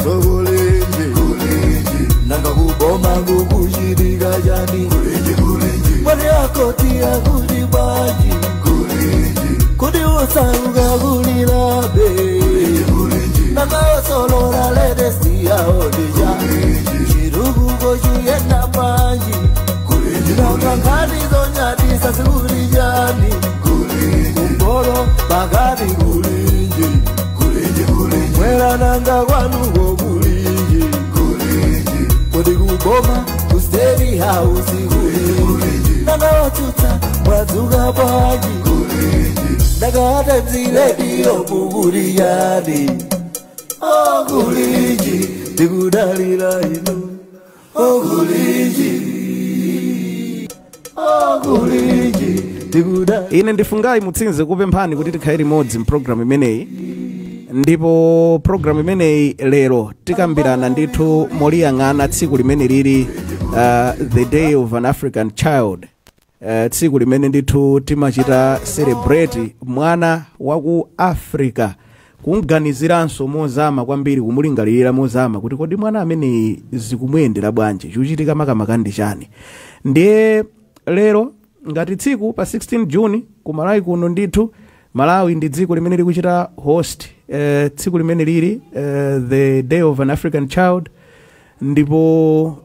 Sokulinji kulinji, nanga kuboma kukuchitika chani kulinji kulinji, mwani akotia kuti bwanji kulinji, kuti usauka kulilabe kulinji kulinji, nanga osolora ledesi yaodija kulinji, chirukuko chuyenda bwanji kulinji, nanga nkhani zonyadisa sikuli chani kulinji, kumbolo pakati kulinji kulinji kulinji, mwera nanga kwanuko kulinji kulinji, kodi kuboma ku state house kulinji, nanga otsutsa mwadzuka bwanji kulinji, nanga atemzilediyo kukuli chani oh kulinji, ndikudalira inu oh kulinji, oh kulinji. Ine ndifungayi Mutsinze kupemphani kuti tikhale limodzi mpulogalamu imeneyi, ndipo pulogalamu imeneyi lero tikambirana ndithu moliyang'ana tsiku limene lili the Day of an African Child, tsiku limene ndithu timachita celebrate mwana waku Africa, kumganiziranso mozama kwambiri, kumulingalira mozama kuti kodi mwana ameneyi zikumuyendera bwanji, chikuchitika makamaka ndi chani. Ndiye lero ngati tsiku pa 16 June ku Malawi kuno ndithu, Malawi ndi dziko limene likuchita host tsiku limene lili the Day of an African Child, ndipo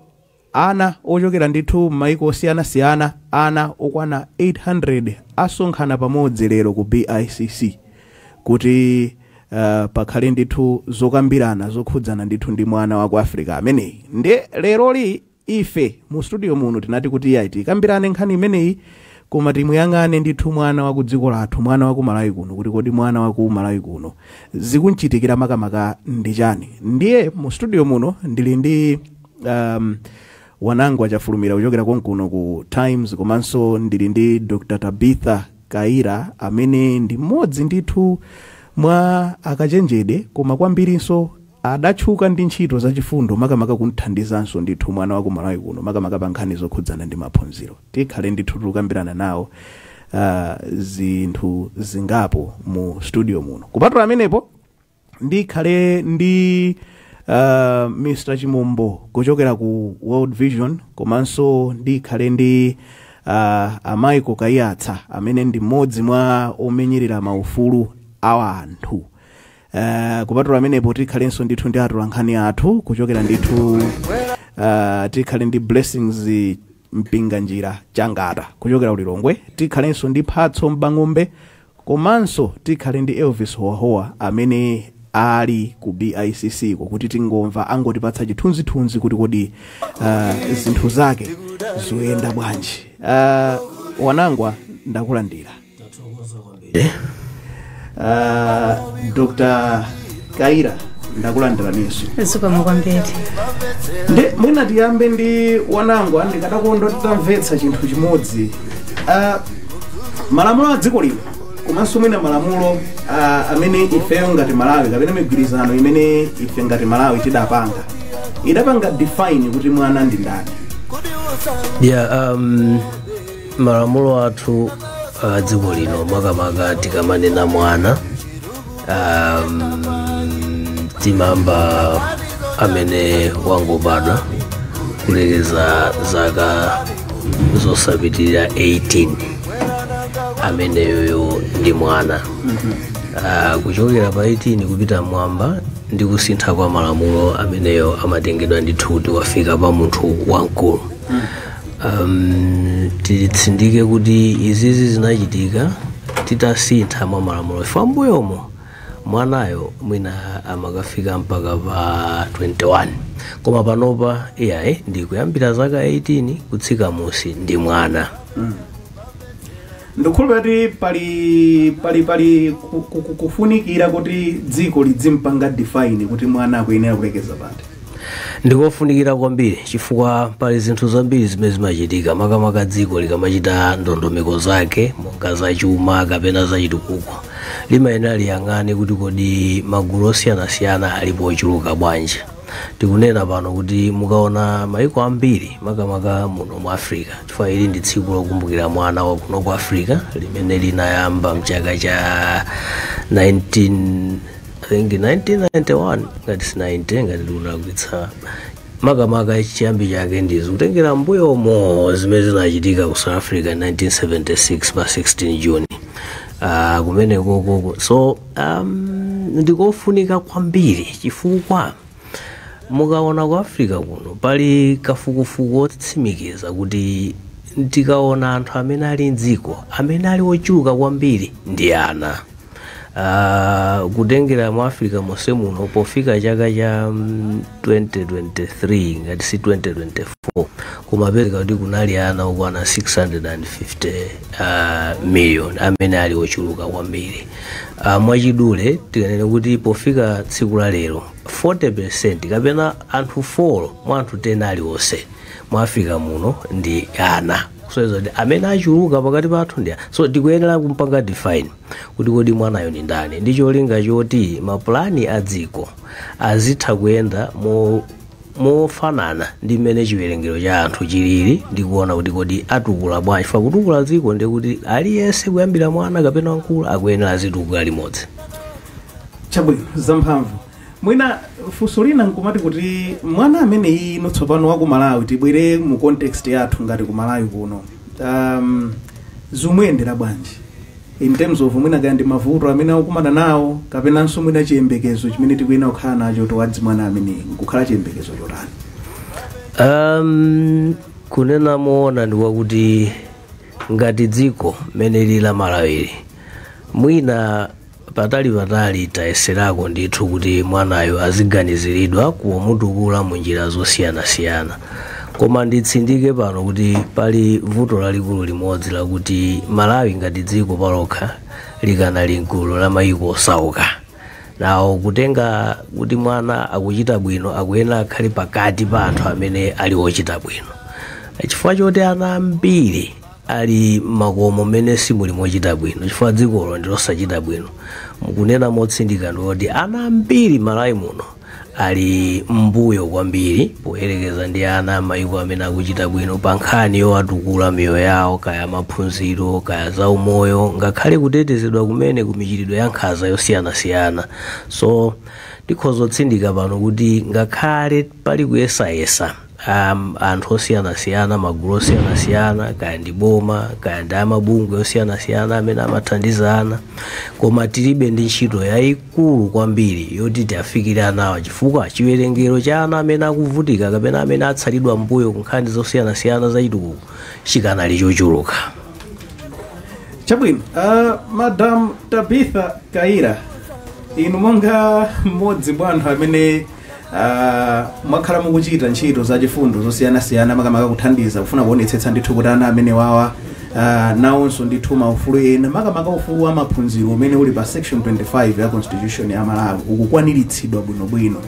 ana ochokera ndithu m'maiko osiyanasiyana, ana okwana 800 asonkhana pamodzi lero ku BICC kuti pakhale ndithu zokambirana zokhudzana ndithu ndi mwana wa ku Africa ameneyi. Ndiye leroli ife mu studio muno tinati kuti iyayi tikambirane nkhani imeneyi, koma timuyang'ane ndithu mwana wa ku dziko lathu, mwana wa ku Malawi kuno, kuti kodi mwana wa ku Malawi kuno zikunchitikira makamaka ndi chani. Ndiye mu studio muno ndili ndi Wanangwa Chafulumira kuchokera konkuno ku Times, komanso ndili ndi Dr. Tabitha Kaira amene ndi mmodzi ndithu mwa akachenjede, koma kwambirinso adatchuka ndi ntchito zachifundo makamaka kunthandizanso ndithu mwana wa ku Malawi kuno makamaka pa nkhani zokhudzana ndi maphunziro. Tikhale ndithu tikukambirana nawo zinthu zingapo mu studio muno. Kupatula amenepo ndikhale ndi Mr. Chimombo kuchokera ku World Vision, komanso ndikhale ndi a Michael Kaiyatsa amene ndi mmodzi mwa omenyerera maufulu a anthu. Kupatula amenepo tikhalenso ndithu ndi atolankhani athu kuchokera ndithu tikhale ndi Blessings Mpinganjira Changata kuchokera Ulilongwe, tikhalenso ndi Phatso Mbang'ombe, komanso tikhale ndi Elvis Howahowa amene ali ku BICC kuti tingomva angotipatsa chithunzithunzi kuti kodi zinthu zake zoyenda bwanji. Wanangwa ndakulandira. Dr. Kaira ndakulandiraninso. Zikomo kwambiri. Ndi mwina tiyambe ndi Wanangwa, ndikadakonda titamvetsa chinthu chimodzi. Malamulo a dziko lino komanso mwina malamulo amene ifeyo ngati Malawi kapena migwirizano imene ife ngati Malawi tidapanga, idapanga define kuti mwana ndi ndani. Yeah, malamulo athu dziko lino makamaka tikamanena mwana timamba amene wangobadwa kulekeza zaka zosapitirira 18, ameneyoyo ndi mwana. Kuchokera pa 18 kupita mwamba ndi kusintha kwa malamulo ameneyo amatengedwa ndithu kuti wafika pa munthu wamkulu. Titsindike kuti izizi zinachitika titasintha mwa malamulo. Ife ambuyomo mwanayo mwina amakafika mpaka pa 21, koma panopa iyayi ndi kuyambira zaka 18 kutsika musi ndi mwana. Ndikhulupirira kuti pali kufunikira kuti dziko lidzimpanga define kuti mwana akuyenera kulekeza pati. Ndikofunikira kwambiri chifukwa pali zinthu zambiri zimene zimachitika makamaka dziko likamachita ndondomeko zake monga zachuma kapena zachitukuko, limayenera liyang'ane kuti kodi magulu osiyanasiyana alipo ochuluka bwanji. Tikunena pano kuti mukaona maiko ambiri makamaka muno mu Africa, chifukwa ili ndi tsiku lokumbukira mwana wa kuno ku Africa limene linayamba mchaka cha I think 1991, ngati si 90, ngati ndikulakwitsa. Makamaka chiyambi chake ndizo kutengera mbuyomo zimene zinachitika ku South Africa 1976 pa 16 June, kumenekoko. So ndikofunika kwambiri chifukwa mukaona ku Africa kuno pali kafukufuku otsimikiza kuti tikaona anthu amene ali mdziko amene ali ochuluka kwambiri ndi ana. Kutengera mu Africa monse muno, pofika chaka cha 2023, ngati si 2024, kumapezeka kuti kunali ana okwana 650 million amene ali ochuluka kwambiri. Mwachidule tikanene kuti pofika tsiku la lero 40% kapena anthu 4 mwa anthu 10 aliwonse mu Africa muno ndi ana, kusonyeza kuti amene achuluka pakati pathu ndi ana. So tikuyenera kumpanga define kuti kodi mwanayo ni ndani, ndi cholinga choti mapulani a dziko azitha kuyenda mofanana ndi mmene chiwerengero cha anthu chilili, ndi kuona kuti kodi atukula bwanji. Fa kutukula dziko ndi kuti aliyense kuyambira mwana kapena wamkulu akuyenera azitukuka limodzi. Chabwino, zamphamvu. Mwina funso lina nkumati kuti mwana amene ino tsopano wa ku Malawi, tibwere mu context yathu ngati ku Malawi kuno, zimuyendera bwanji in terms of mwina kaya ndi mavuto amene akukumana nawo, kapenanso mwina chiyembekezo chimene tikuyenera kukhala nacho towards mwana ameneyi nkukhala chiyembekezo chotani? Kunena moona ndi wakuti ngati dziko mmene lili la Malawiri, mwina patali patali tayeserako ndithu kuti mwanayo aziganiziridwa kumutukula mu njira zosiyanasiyana, koma nditsindike pano kuti pali vuto lalikulu limodzi lakuti Malawi ngati dziko palokha likanali mgulu la mayiko osauka nawo. Kutenga kuti mwana akuchita bwino, akuyenera akhale pakati pa anthu amene ali ochita bwino, chifukwa choti ana ambiri ali makomo mmene simuli mochita bwino, chifukwa dzikolo ndi losachita bwino. Mukunena motsindika ndikuti ana ambiri Malawi muno ali mbuyo kwambiri poyerekeza ndi ana mayiko amene akuchita bwino pa nkhani yowatukula miyoyo yawo, kaya maphunziro, kaya zaumoyo, ngakhale kutetezedwa kumene ku michitidwe ya nkhanza yosiyanasiyana. So ndikhoza kutsindika pano kuti ngakhale pali kuyesayesa, anthu osiyanasiyana, magulu osiyanasiyana, kaya ndi boma, kaya ndi amabungwe osiyanasiyana amene amathandiza ana, koma tilibe ndi ntchito yayikulu kwambiri yoti tiafikire anawa, chifukwa chiwerengero cha ana amene akuvutika kapena amene atsalidwa mbuyo ku nkhani zosiyanasiyana zachitukuko chikanali chochuluka. Chabwino. Madam Tabitha Kaira, inu monga mmodzi mwa anthu amene mwakhala mukuchita ntchito zachifundo zosiyanasiyana, makamaka kuthandiza kufuna kuonetsetsa ndithu kuti ana amene wawa nawonso ndithu maufulu ena, makamaka ufulu wa maphunziro umene uli pa section 25 ya Constitution ya Malawi, ukukwaniritsidwa bwinobwino,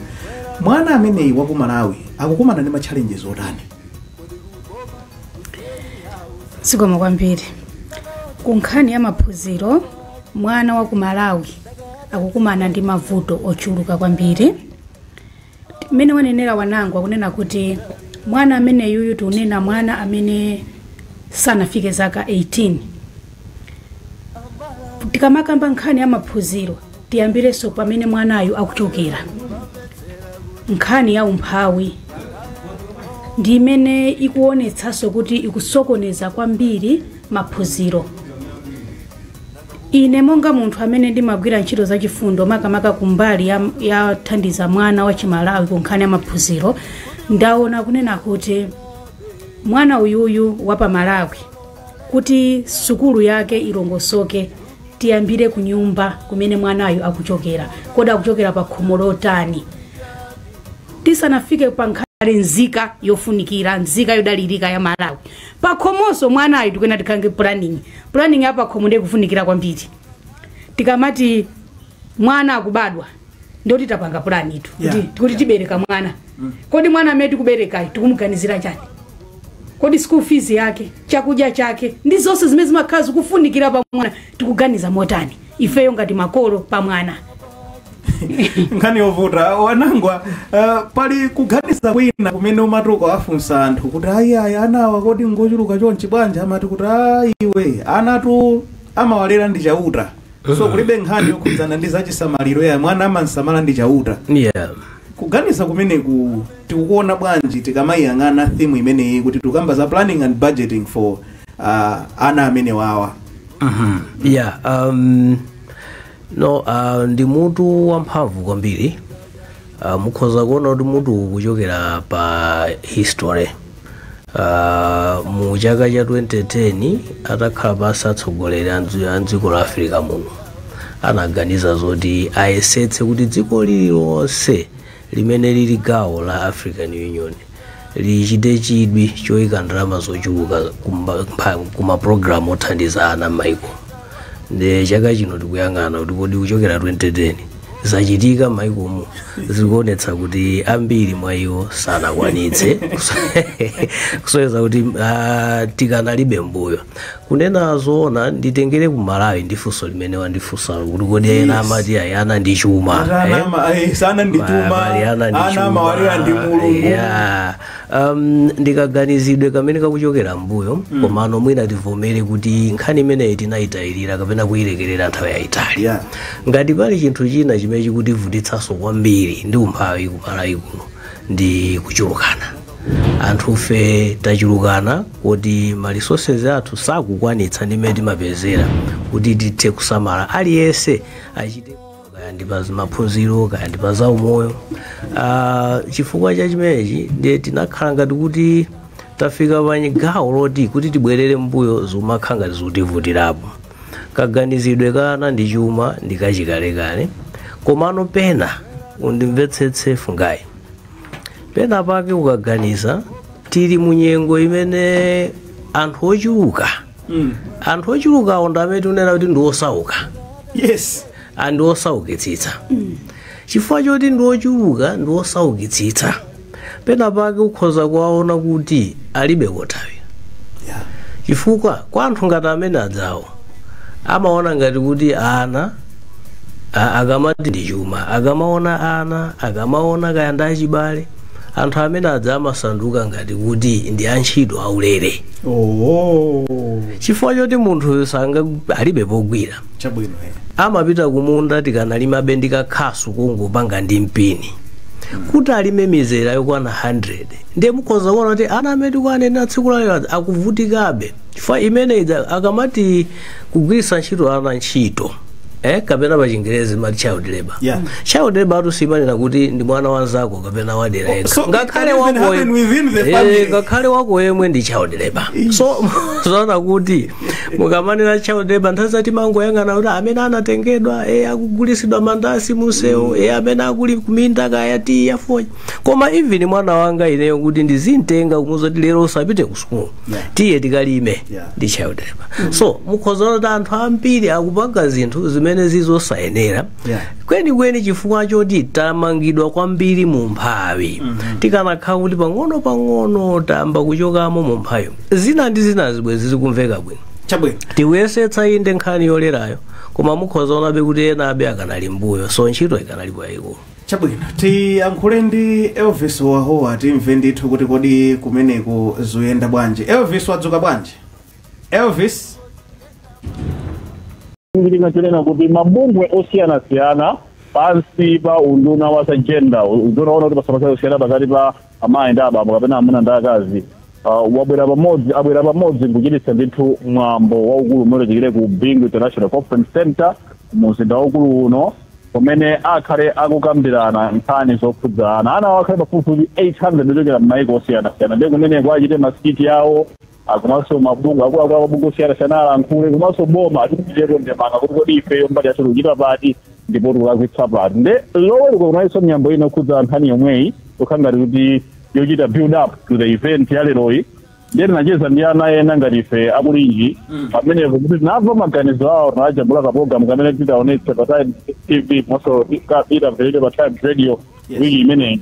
mwana ameneyi wa ku Malawi akukumana ndi ma challenges otani? Zikomo kwambiri. Ku nkhani ya maphunziro, mwana wa ku Malawi akukumana ndi mavuto ochuluka kwambiri. Mmene wanenera wanangu, akunena kuti mwana amene yuyu, tikunena mwana amene sanafike zaka 18. Tikamakamba nkhani ya maphunziro, tiyambirenso pamene mwanayu akuchokera. Nkhani ya umphawi ndi imene ikuonetsanso kuti ikusokoneza kwambiri maphunziro. Ine monga munthu amene ndimagwira ntchito zachifundo, makamaka kumbali ya thandiza mwana wa Chimalawi ku nkhani ya maphunziro, ndaona kunena kuti mwana uyuyu wa pa Malawi, kuti sukulu yake ilongosoke, tiyambire ku nyumba kumene mwanayu akuchokera. Kodi akuchokera pa khomo lotani? Tisanafike pa nkhani nzika yofunikira, nzika yodalirika ya Malawi, pakhomonso mwanayu tikuyena tikhange planning. Planning ya pakhomo ndiye kufunikira kwambiri. Tikamati mwana akubadwa, ndoti tapanga plan itu kuti kuti tibereka mwana. Kodi mwana amene tikuberekayo tikumuganizira chani? Kodi school fees yake, chakudya chake ndi zonse zimene zimakhala zikufunikira pa mwana, tikuganiza motani ifeyo ngati makolo pa mwana? Nkhani yovuta, wanangwa. Pali kuganiza kwina kumene umatuka wafunsa anthu kuti ayi ayi, anawa kodi ngochuluka chonchi bwanji? Amati kuti ayiwe, anatu amawalera ndi Chauta. So kulibe nkhani yokhudzana ndi zachisamaliro ya mwana, amansamala ndi Chauta. Kuganiza kumeneku tikukuona bwanji tikamayiyang'ana theme imeneyi, kuti tikamba za planning and budgeting for ana amene wawa? Yeah, no, ndi mutu wamphamvu kwambiri. Mukhoza kuona kuti mutu ukuchokera pa history. Mu chaka cha 2010, atakhala pansi atsogoleri a dziko la Africa muno, anaganiza zoti ayesetse kuti dziko lililonse limene lili gawo la African Union lichite chidwi choyika ndalama zochuluka kumapulogalamu othandiza ana m'maiko. Ndi chaka chino tikuyang'ana kuti kodi kuchokera 2010 zachitika m'maikomo? Zikuonetsa kuti ambiri mwa iwo sanakwanitse, kusonyeza kuti tikanalibe mbuyo. Kunena zoona, nditengere ku Malawi ndi funso limene wandifunsalo kuti kodi ena amati ayi, ana ndi chuma, Ana eh? Sana ndi chuma. Mali ana ndi ana chuma. Amawalira ndi Mulungu. Yeah. Ndikaganizidwe kamene kakuchokera mbuyo, komano mwina tivomere kuti nkhani imeneyi tinayitayirira kapena kuyilekerera nthawi yayitali. Ngati pali chinthu china chimene chikutivutitsanso kwambiri ndi umphawi ku Malawi kuno, ndi kuchulukana. Anthufe tachulukana kuti ma resources athu sakukwanitsa ndi mmene timapezera kuti tithe kusamala aliyense achite, kaya ndi pa maphunziro, kaya ndi pa zaumoyo. Chifukwa cha chimenechi ndiye tinakhala ngati kuti tafika pa gawo loti kuti tibwerere mbuyo zimakhala ngati zikutivutirapo. Kaganizidwe kana ndi chuma ndi kachikalekale, komano pena undimvetsetse Fungayi, pena pake ukaganiza tili munyengo imene anthu ochuluka, anthu ochulukawo ndi amene tikunena kuti ndi osauka, ndi osaukitsitsa. Chifukwa choti ndi ochuluka, ndi osaukitsitsa, pena pake ukhoza kuwaona kuti alibe kothawira, chifukwa kwa anthu ngati amene adzawo amaona ngati kuti ana akamati ndi chuma, akamaona ana, akamaona kaya ndi achibale, anthu amene adza amasanduka ngati kuti ndi antchito aulere, chifukwa choti munthu sanga alibe pogwira. Chabwino. Amapita kumunda, tikanalimabe ndi kakhasu kungopanga ndi mpini, kuti alime mizera yokwana 100. Ndiye mukhoza kuona kuti ana amene tikuanena tsiku lalero akuvutikabe, chifukwa imene idza akamati kugwiritsa ntchito ana ntchito, kapena pa Chingerezi mati child labor. Child labor atu simanena kuti ndi mwana wanzako kapena wadera yekha. So it can even happen within the family. Ngakhale wako yemwe ndi child labor. So zoona kuti mukamanena child labor, nthawi zati mangoyang'ana kuti amene anatengedwa, akugulisidwa mandasi munsewu, amene akuli kuminda kaya tiyi yafonya, koma even mwana wanga ineyo kuti ndizimtenga kumuza kuti lero usapite ku sukulu, tiye tikalime, ndi child labor. So mukhoza kuti anthu ambiri akupanga zinthu zimene zizosayenera kwenikweni, chifukwa choti tamangidwa kwambiri mu mphawi. Tikanakhala kuti pang'ono pang'ono tamba kuchokamo mu mphawi, zina ndi zina zibwe zizikumveka bwino. Tikuyesetsa inde nkhani yolerayo, koma mukhoza onabe kuti ena abe akanali mbuyo, so ntchito ikanalipo yayikulu. Chabwino, tiyankhule ndi Elvis Wahowa, timve ndithu kuti kodi kumeneku zuyenda bwanji. Elvis, wadzuka bwanji, Elvis? Ndingachonena kuti mabungwe osiyanasiyana pansi pa unduna wa za gender, unduna ona kuti pasapasaya kusiyana pakati pa amayi ndi abambo kapena amuna ndi akazi, wabwera pamodzi, abwera pamodzi nkuchititsa ndithu mwambo waukulu umene uchitikire ku Bingu International Conference Center mu mzinda waukulu uno, kumene akhale akukambirana nkhani zokhudzana ana. Akhale pafupifupi 800 ochokera m'mayiko osiyanasiyana. Ndiye kumeneko achite ma skit yawo, komanso mabungwe akuluakulu, amabungwe osiyanasiyana alankhule, komanso boma atipiteko ndemanga kuti kodi ifeyo mbali yathu tikuchita pati ndipo tikulakwitsa pati. Nde Loweruka kunalinso miyambo ina okhudza nkhani yomweyi, kukhala ngati kuti yochita build up to the event ya leroyi. Ndiye tinacheza ndi ana ena ngati ife akulinji pamenepo kuti tinamva maganizo awo. Tinajambula kapologalamu kamene titaonetse pa Times TV, komanso itamverere pa Times Radio wiki imeneyi,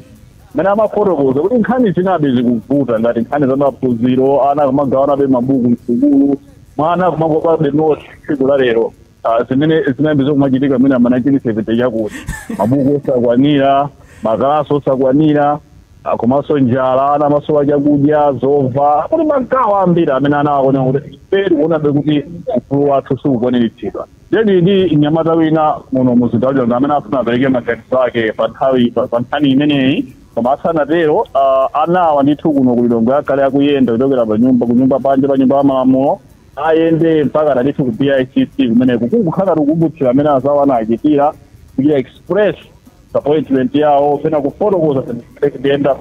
mene amafotokoza kuti nkhani zinabe zikuvuta, ngati nkhani za maphunziro, ana kumagawanabe mabuku msukulu, mwana kumakopabe noti tsiku la lero, zimene zinayambi zokumachitika mwina ma 1970, chakuti mabuku osakwanira, makalasi osakwanira. Komanso njala, ana amasowa chakudya, zovala, kuti magawo ambiri amene ana akuona kuti ife tikuonabe kuti ufulu wathu sukukwaniritsidwa. Then ndi mnyamata wina muno muzinda wa Lilongwe amene afuna apereke maganizo ake pa nthawi pa nkhani imeneyi. Koma asanatero, anawa ndithu kuno ku Lilongwe akhale akuyenda kuchokera pa nyumba kunyumba, panja pa Nyumba ya Malamulo, ayende mpaka ndithu ku BICC kumeneko, kungokhala kukumbutsira amene azawo anachitira, kuchita express disappointment yawo pena kufotokoza kuyenda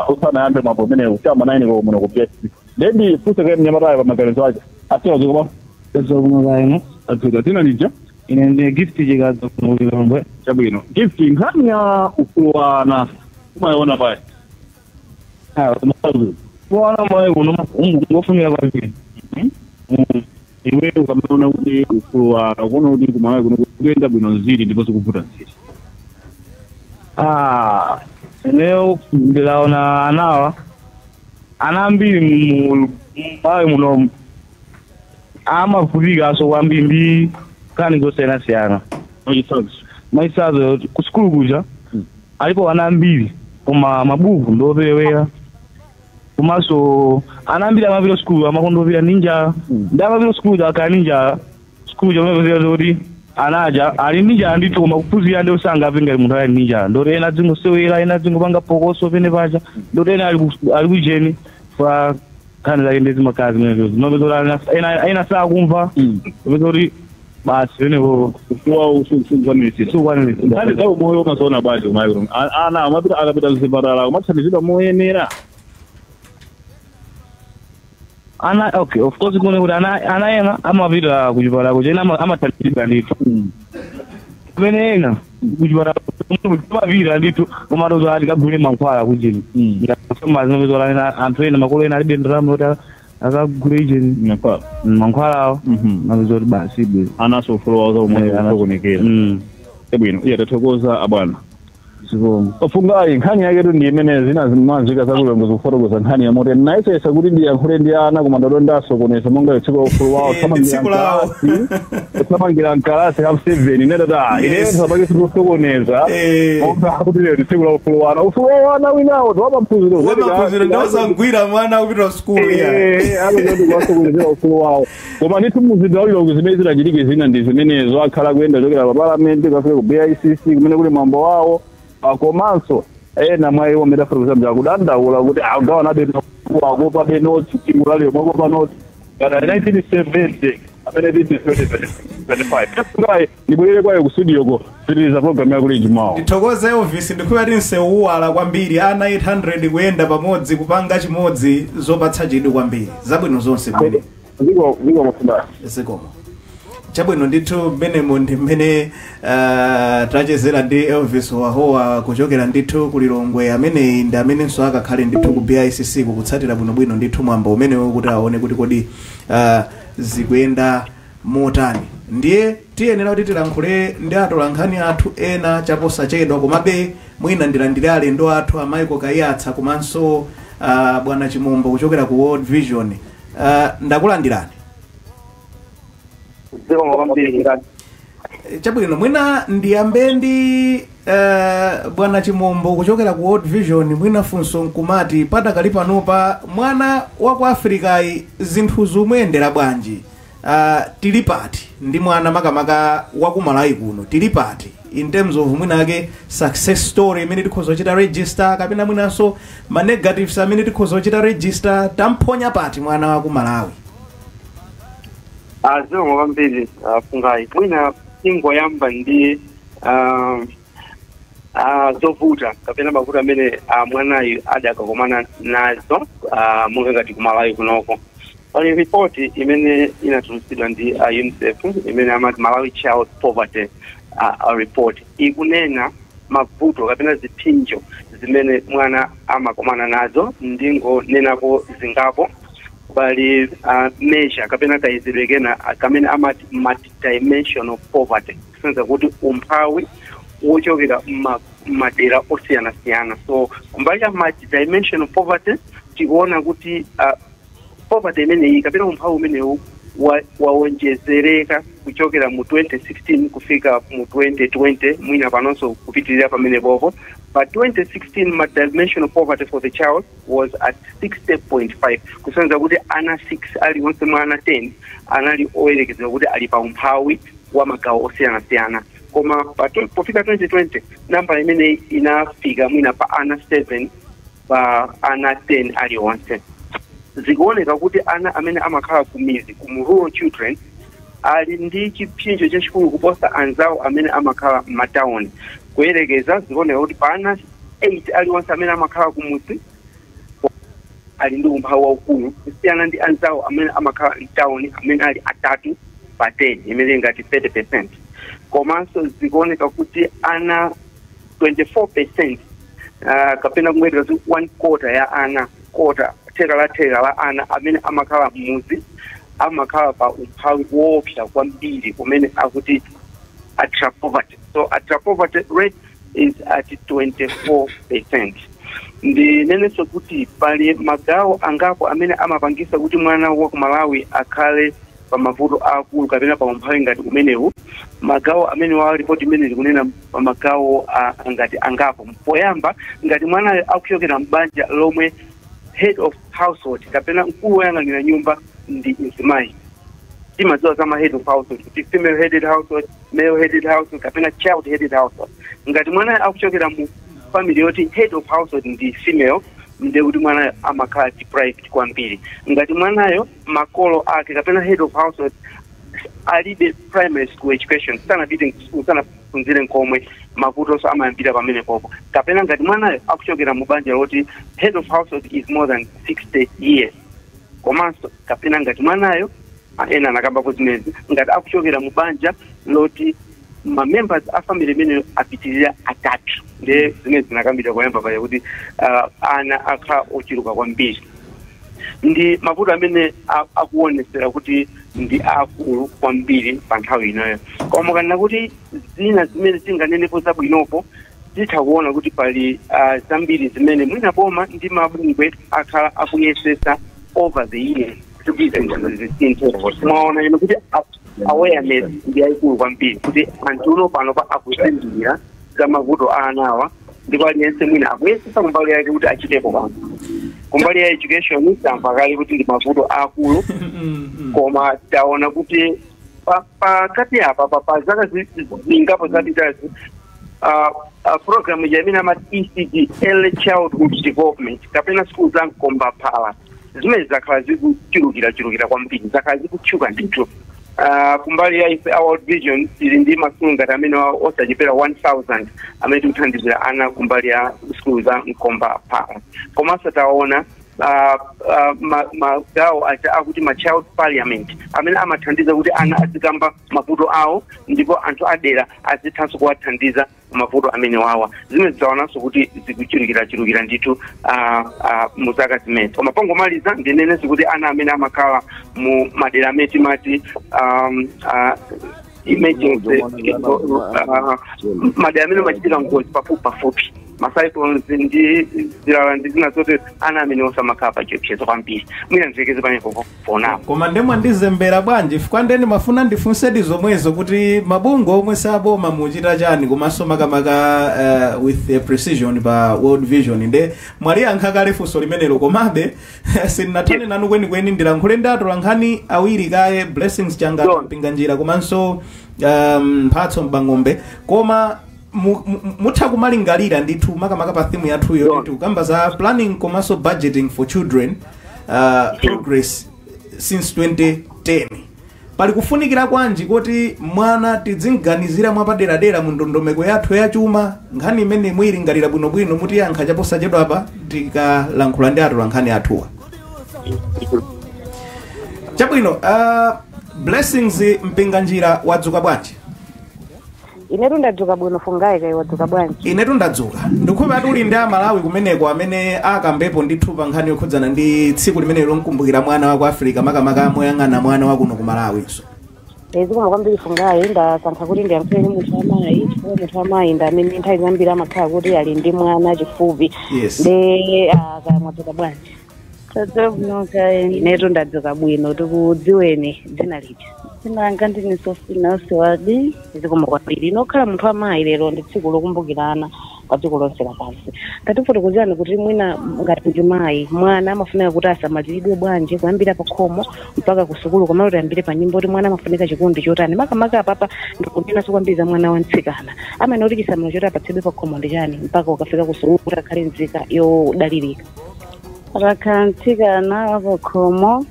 usanayambe mwambo umenewu chama 9 ko muno ku BICC. Then funse kaye mnyamatayo pa maganizo ake asiwa zikoma. Zokuno. Atuka tina lija. Ine ndi Gift Chikazo kuno Lilongwe. Chabwino, Gift, nkhani ya ufulu wa ana umayiona paya? Kuona moyo kuno ngofunika kwambiri. Iwe ukamaona kuti ufulu wa ana, ukuona kuti kumalawi kuno kuyenda bwino nziri ndiponso kuvuta nziri? Ineyo ndilaona anawa, ana ambiri mu Malawi muno amavutika kwambiri ndi nkhani zosiyanasiyana. Mwachitsanzo? Mwachitsanzo, ku sukulu kuja alipo ana ambiri koma mabuku ndoperewera, komanso ana ambiri amapita sukulu amakondopita ndi njala, ndi amapita sukulu akhala ndi njala. Sukulu chomwe zoti anaja ali ndi njala ndithu, koma kuphunzira ndi usangapite ngati munthu ali ndi njala. Ndoti ena adzingosewera, ena adzingopanga phokoso pene paja, ndoti ena ali kujeni fa nkhani zake ndi zimakhala zimenezo. Zimapeza kuti ena sakumva, kupeza kuti basi penepo ufulu wawo sukukwaniritsidwa. Sukukwaniritsidwa. Nkhani za umoyo umaziona bwanji kumalawi kuno? Ana amapita, akapita mzipatala kumathandizidwa moyenera? Ana, okay, of course kuone kuti ana ena amapita kuchipatala kuja, ena amathandizidwa ndithu, pamene ena kuchipatala amapita ndithu koma ati kagule mankhwala kujeni ngafama. Ena anthu ena, makolo ena alibe ndalama kuti akagule ijeni mankhwala. Mankhwalawo mapeza kuti basi bwe. Anaso ufulu wawo za umoyo kusokonekera. Bwino, iye tathokoza abwana. Zikomo. Ofungayi, nkhani yaketu ndi imene zina zimanzika zakulongo zikufotokoza nkhani ya moto. Naisesa kuti ndiyankhule ndi ana koma ndadondasokoneza monga tsiku la ufulu wawo. Ndi tsiku lawo. Kuthamangira mkalasi 7:30 inetata ine sabake sikusokoneza monga kuti lero ndi tsiku la ufulu wa ana, ufulu wa ana winawo tiwamaphunziro. Wamaphunziro ndiwosangwira mwana kupita sukulu ya. Alokoti kuwasokonezera ufulu wawo. Koma ndithu muzinda wa Lilongwe zimene zidachitike zina ndi zimenezo, akhala kuyenda kuchokera pa Palamenti kukafika ku BICC kumene kuli mwambo wawo. Komanso ena mwa iwo amene afotokoza akudandaula kuti agawana akopa benoti timulaliro mwakopa noti kana 1970 amene titi 2025. Ngayi ndibwerere kwayo ku studio ko pitiriza program yakulinji mawo. Ndithokoze, Elvis. Ndikhuya ti nsewuwala kwambiri, ana 800 kuyenda pamodzi kupanga chimodzi, zopatsa chidwi kwambiri. Zabwino zonse kumene. Ziko ziko mafundani. Zikomo. Chabwino ndithu, mmenemo ndi mmene tachezera ndi Elvis Wahowa kuchokera ndithu ku Lilongwe. Ameneyi ndi amenenso akakhale ndithu ku BICC kukutsatira bwinobwino ndithu mwambo umenewo kuti aone kuti kodi zikuyenda motani. Ndiye tiyenera kuti tilankhule ndi atolankhani athu ena chaposachedwa, komabe mwina ndilandire alendo athu a Michael Kaiyatsa komanso bwana Chimombo kuchokera ku World Vision. Ndakulandirani. Zikomo kwambiri. Chabwino, mwina ndiyambe ndi bwana Chimombo kuchokera ku World Vision. Mwina funso nkumati, padakali panopa mwana wa ku Afrikayi zinthu zimuyendera bwanji? Tili pati ndi mwana makamaka wa ku Malawi kuno? Tili pati in terms of mwinake success story imene tikhoza kuchita register, kapena mwinanso ma negatives amene tikhoza kuchita register? Tamphonya pati mwana wa ku Malawi? Zikomo kwambiri, Fungai. Mwina ingoyamba ndi zovuta kapena mavuto amene mwanayu adakakumana nazo monga ngati kumalawi kunoko. Pali ripoti imene inatulutsidwa ndi UNICEF imene amati Malawi Child Poverty Report. Ikunena mavuto kapena ziphinjo zimene mwana amakumana nazo. Ndingonenako zingapo. Pali measure kapena kayezedwe kena kamene amati multidimensional poverty, kusonyeza kuti umphawi wochokera madera osiyanasiyana. So kumbali ya multidimensional poverty tikuona kuti poverty imeneyi kapena umphawi umenewu Wawonjezereka kuchokera mu 2016 kufika mu 2020, mwina panonso kupitirira pamene popo. Pa 2016 ma dimension of poverty for the child was at 60.5, kusonyeza kuti ana 6 aliwonse mwa ana 10 anali oyerekezera kuti ali pa umphawi wa magawo osiyanasiyana. Koma pofika 2020 namba imene inafika mwina pa ana 7 pa ana 10 aliwonse. Zikuoneka kuti ana amene amakhala ku mizi, ku rural children, ali ndi chipsinjo chachikulu kuposa anzawo amene amakhala m'matawuni. Kuyerekeza, zikuoneka kuti pa ana 8 aliwonse amene amakhala kumudzi ali ndi umphawi waukulu kusiyana ndi anzawo amene amakhala mtawuni amene ali 3 pa 10, imene ngati 30%. Komanso zikuoneka kuti ana 24%, kapena kumwetera kuti one quarter ya ana, quarter, theka la theka la ana amene amakhala m'mudzi amakhala pa umphawi woopsa kwambiri kumene akuti ultra poverty. So ultra poverty rate is at 24%. Ndinenenso kuti pali magawo angapo amene amapangisa kuti mwana wa ku Malawi akhale pa mavuto akulu kapena pa umphawi ngati umenewu. Magawo amene wa ripoti imene likunena pa magawo ngati angapo. Poyamba, ngati mwanayo akuchokera m'banja lomwe head of household kapena mkulu woyang'anira nyumba ndi mzimayi. Timadziwa za ma head of household kuti female headed household, male headed household kapena child headed household. Ngati mwanayo akuchokera mu family yoti head of household ndi female, ndiye kuti mwanayo amakhala deprived kwambiri. Ngati mwanayo makolo ake kapena head of household alibe primary school education, sanapite school, sanaphunzire nkomwe, mavutonso amayambira pamene popo. Kapena ngati mwanayo akuchokera mu banja loti head of household is more than 60 years. Komanso kapena ngati mwanayo, ena anakambapo zimenezi, ngati akuchokera mu banja loti ma members a family imeneyo apitirira atatu. Ndiye zimene zinakambidwa koyamba paya kuti ana akhala ochuluka kwambiri ndi mavuto amene akuonesera kuti ndi akulu kwambiri pa nthawi inoyo. Koma kanena kuti zina zimene tinganenepo zabwinopo, titha kuona kuti pali zambiri zimene mwina boma ndi mabungwe akhala akuyesesa over the years kuti zisinthe. Mwaona ino kuti awareness ndi yayikulu kwambiri, kuti anthu uno pano pa akuzindikira za mavuto a anawa, ndipo aliyense mwina akuyesesa kumbali yake kuti achitepo kanthu. Kumbali ya education tamva kale kuti ndi mavuto akulu, koma taona kuti pakati apa pa zaka zingapo zapitazi, program ija imene amati ECD, early childhood development, kapena school za mkombaphala, zimene zakhala zikuchulukira chulukira kwambiri, zakhala zikutchuka ndithu. Kumbali ya ife a World Vision tili ndi masukulu ngati amene osachepera 1000 amene tikuthandizira ana kumbali ya sukulu za mkombaphala. Komanso taona magawo aja akuti ma child parliament amene amathandiza kuti ana azikamba mavuto awo ndipo anthu adera azithanso kuwathandiza mavuto amene wawa. Zimene zidzaonanso kuti zikuchulukira chulukira ndithu mu zaka zimene. Koma pongomaliza ndinenenso kuti ana amene amakhala mu madera amene timati emergency, madera amene amachitika ngozi pafupi pafupi, ma cyclones ndi zilala ndi zina zote, ana amene osamakhala pa chiopsezo kwambiri. Mwina ndilekeze pamenepo for now. Koma ndemwe ndizembera bwanji, chifukwa ndeni mafuna ndifunsedi zomwezo kuti mabungwe omwe saboma muchita chani, komanso makamaka with a precision pa World Vision. Nde mwaliyankha kale funso limenelo, komabe sindinathane nanu kwenikweni. Ndilankhule ndi atolankhani awiri kaye, Blessings Changa John. Mpinganjira komanso Mphatso Mbang'ombe. Koma mutha kumalingalira ndithu makamaka pa theme yathuyo John. ndithu kukamba za planning komanso budgeting for children, progress since 2010, pali kufunikira kwanji kuti mwana tidzinganizira mwapaderadera mu ndondomeko yathu yachuma? Nkhani imene muyilingalira bwinobwino, mutiyankha chaposachedwapa tikalankhula ndi atolankhani athuwa. Chabwino, Blessings Mpinganjira, wadzuka bwanji? Inetu ndadzuka bwino, Fungai. Kai wadzuka bwanji? Inetu ndadzuka. Ndikhupa uli ndi Amalawi kumeneko amene akambepo ndithu pa nkhani yokhudzana ndi tsiku limene lomkumbukira mwana wa ku Africa, makamaka moyang'ana mwana wa kuno ku Malawinso. Zikomo kwambiri, Fungai. Ndasankha kuti ndiyankhule ndi munthu wamayi chifukwa munthu wamayi ndi amene nthawi zambiri amakhala kuti ali ndi mwana chifupi. Yes. Ndi kaya mwadzuka bwanji? Tadzuka bwino kaya. Inetu ndadzuka bwino. Tikudziweni dzina lija? Dzina langa ndine Sofina Siwadi. Zikomo kwambiri. Inokhala munthu amayi, lero ndi tsiku lokumbukirana pa dziko lonse lapansi. Tatifotokozerani kuti mwina ngati mchimayi, mwana amafunika kuti asamaliridwe bwanji kuyambira pa khomo mpaka ku sukulu, komalo tiyambire pa nyimbo, kuti mwana amafunika chikondi chotani? Makamaka apapa ndikunenanso kwambiri za mwana wamtsikana, amene kuti chisamaliro choti apatsidwe pa khomo ndi chani mpaka ukafika ku sukulu kuti akhale nzika yodalirika? Akakhala mtsikana wapakhomo,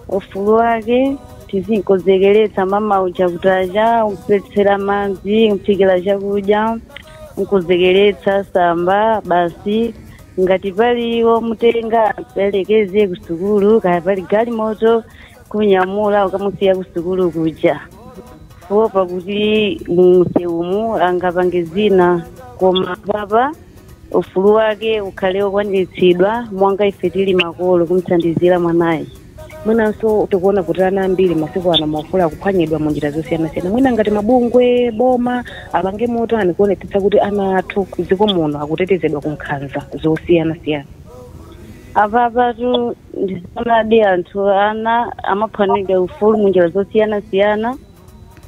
ufulu wake tizinkozekeretsa mama uja kutacha, kumpetsera madzi, kumphikira chakudya, nkuzekeretsa samba basi. Ngati paliwo mutenga aperekeze ku sukulu, kaya pali galimoto, kunyamula ukamusiya ku sukulu kuja, kuopa kuti mumsewumu angapange zina. Koma papa ufulu wake ukhale wokwaniritsidwa monga ife tili makolo kumthandizira mwanayi. Mwinanso tikuona kuti ana ambiri masiku ano maufulu akuphwanyidwa mu njira zosiyanasiyana. Mwina ngati mabungwe, boma apange motani kuonetsetsa kuti ana athu dziko muno akutetezedwa ku nkhanza zosiyanasiyana? Apapatu ndizoonadi, anthu ana amaphwanyidwa ufulu munjira zosiyanasiyana,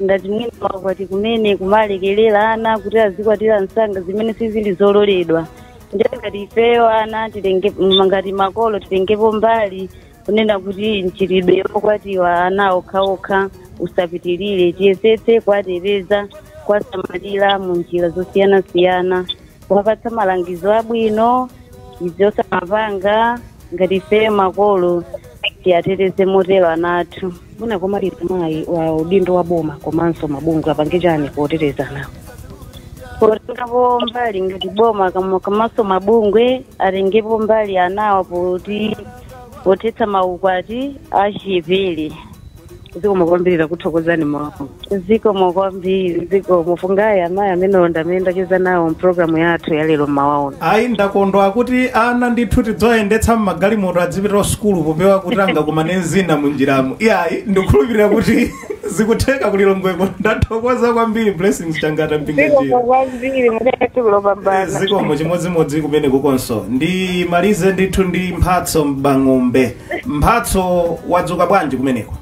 ngati mwina makwati kumene kumalekelera ana kuti azikwatira msanga, zimene sizili zololedwa. Ndiye ngati ifeyo ana tilenge, ngati makolo titengepo mbali kunena kuti mchitidwe wokwatiwa ana okhaokha usapitirire. Tiyesetse kuwateteza, kuwasamalira mu njira zosiyanasiyana, kuwapatsa malangizo abwino, izi osamapanga. Ngati ifeyo makolo tiyateteze motero ana athu. Mwina komaliza, mayi, wa udindo wa boma komanso mabungwe apange chani poteteza anawo? Potengapo mbali ngati boma komanso mabungwe atengepo mbali anawa poti pothetsa maukwati achipere. Zikomo kwambiri, kuthokozani mawu. Zikomo kwambiri. Zikomo, Fungayi. Amayi amene ndamene ndacheza nawo mpulogalamu yathu ya lero mmawaona. Ayi, ndakondwa kuti ana ndithu tidzoyendetsa mmagalimoto adzipita sukulu popewa kuti angakumane zina munjiramo. Iyayi, ndikukhulupirira kuti zikutheka kulilongweko. Ndathokoza kwambiri, Blessings Changata Mpinganjira. Zikomo kwambiri, mukhale tsiku lopambana. Zikomo, chimodzimodzi kumene kukonso. Ndimalize ndithu ndi Mphatso Mbang'ombe. Mphatso, wadzuka bwanji kumeneko?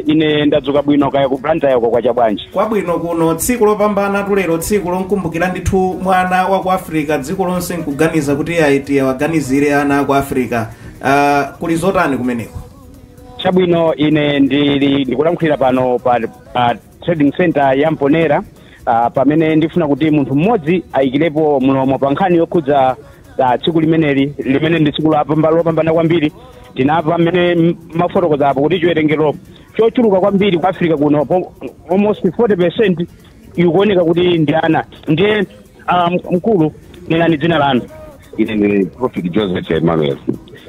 Ine ndadzuka bwino, kaya ku Blantyre uko kwacha bwanji? Kwabwino kuno. Tsiku lopambana tulero, tsiku lonkumbukira ndithu mwana wa ku Africa, dziko lonse nkuganiza kuti ayi, tiwaganizire ana aku Africa. Kuli zotani kumeneko? Chabwino, ine ndili ndikulankhulira pano pa trading center ya Mponera, pamene ndifuna kuti munthu mmodzi ayikirepo mlomo pa nkhani yokhudza tsiku limeneli, limene ndi tsiku lopambana kwambiri. Tinamva mmene mafotokoza apo kuti chiwerengero chochuluka kwambiri ku Africa kuno, almost 40%, ikuoneka kuti ndi ana. Ndiye mkulu, nenani dzina lanu. Ine ndi Prophet Joseph Emmanuel.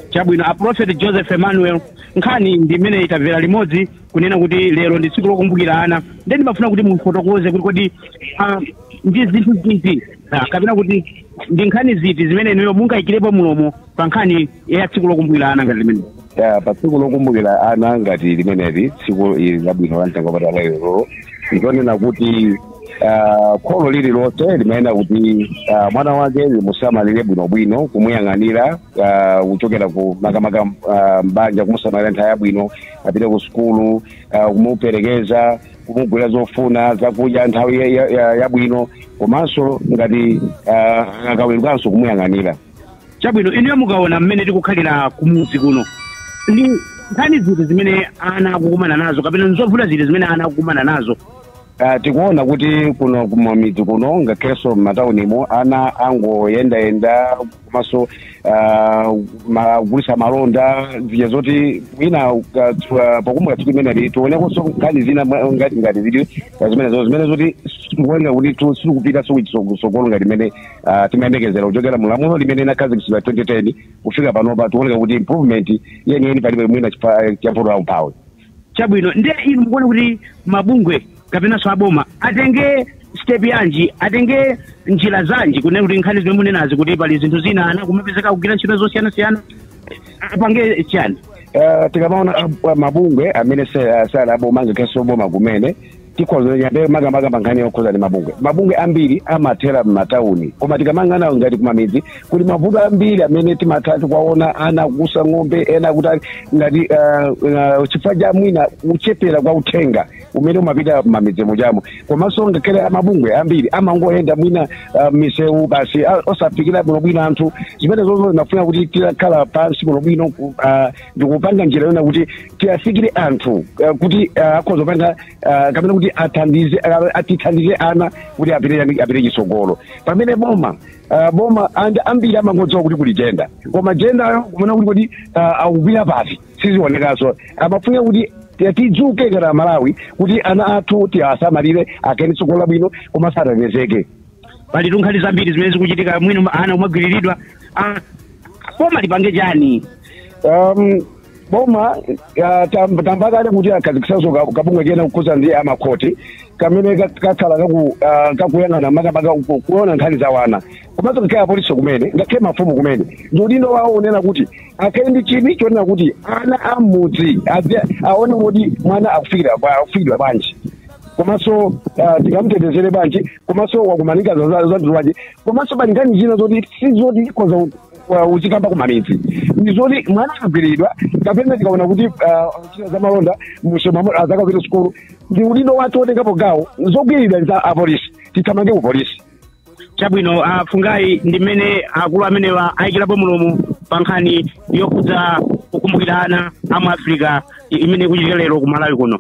Chabwino, a Prophet Joseph Emmanuel, nkhani ndi imene itamvera limodzi kunena kuti lero ndi tsiku lokumbukira ana. Ndiye ndimafuna kuti mufotokoze kuti kodi ndi zinthu ziti, kapena kuti ndi nkhani ziti zimene inuyo mungayikirepo mulomo pa nkhani ya tsiku lokumbukira ana ngati limene? Ya, pa tsiku lokumbukira ana ngati limeneli, tsiku ili labwino la mtengo wapatali lero, ndikonena kuti kholo lililonse limayenera kuti mwana wake limusamalire bwinobwino, kumuyang'anira, kuchokera ku makamaka mbanja, kumusamalira nthawi yabwino, apite ku sukulu, kumuperekeza, kumugulira zofuna, zakudya nthawi yabwino, komanso ngati akawerukanso kumuyang'anira. Chabwino, inuyo mukaona mmene tikukhalira kumudzi kuno, ndi nkhani ziti zimene ana akukumana nazo, kapena nzovuta ziti zimene ana akukumana nazo? Tikuona kuti kuno kumamidzi kuno, ngakhalenso m'mataunimo, ana angoyendayenda komanso kugulitsa malonda, zija zoti mwina pokumbukira tsiku limeneli tionekonso nkhani zina ngati zili zimenezo, zimene zoti tikuoneka kuti sitikupita kutsogolo ngati imene timayembekezera kuchokera mu lamulo limene inakhazikitsidwa 2010 kufika panopa. Tikuoneka kuti improvement yeniyeni palibe, mwina chifukwa cha vuto la umphawi. Chabwino, ndiye inu mukuona kuti mabungwe kapenanso aboma atenge step yanji, atenge njira zanji kunena kuti nkhani zimene munenazi, kuti pali zinthu zina ana kumapezeka kugwira ntchito zosiyanasiyana, apange chani? Tikamaona mabungwe amene sali aboma ngakhalenso boma kumene Tikhoza makamaka pa nkhani yokhuza ndi mabungwe. Mabungwe ambiri amathera m'matawuni, koma tikamangana ngati kumamidzi kuli mavuto ambiri amene timatha kuwaona, ana kusa ng'ombe, ena kuti ngati chifukwa cha mwina kuchepera kwa uthenga umene umapita m'mamidzi muchamo. Komanso ngakhale amabungwe ambiri amangoyenda mwina misewu basi, osafikira bwinobwino anthu. Zimene zonso zimafuna kuti tikhala pansi bwinobwino ndikupanga njira yona kuti tiyafikire anthu, kuti akhoza kupanga kapena kuti athandize, atithandize ana kuti apite chitsogolo. Pamene boma ambiri amangodziwa kuti kuli gender, koma gender kumene kuti akugwira pati sizionekanso. Amafuna kuti tidzuke ngati Amalawi kuti ana athu tiwasamalire, akhale tsogolo labwino koma satetezeke. Pali nkhani zambiri zimene zikuchitika, mwino ana umagwiriridwa. Boma lipange chani? Boma tamba kale kuti akhazikisanso kabungwe kena kukhuza ndi amakhoti kamene kakhala kakuyang'ana makamaka kuona nkhani za wana, komanso ngakhale apolisi kumene, ngakhale mafumu kumene, ndi udindo wawo unena kuti akhale ndi chidwi chonena kuti ana amudzi aone kuti mwana akufikira bwanji, komanso tingamutetezere bwanji, komanso wakumanika zanthu bwanji. Komanso pali nkhani zina zoti sizoti ikhoza uzikamba kumamidzi, ndi zoti mwana akagwiridwa kapena tikaona kuti ntchito za malonda musoma azakapita sukulu, ndi udindo wathu otengapo gawo. Zogwiridwa za apolisi, tithamange ku polisi. Chabwino, Fungai, ndi mmene akulu amenewa ayikirapo mulomo pa nkhani yokhudza kukumbukira ana amu Africa imene ikuchitika lero ku Malawi kuno.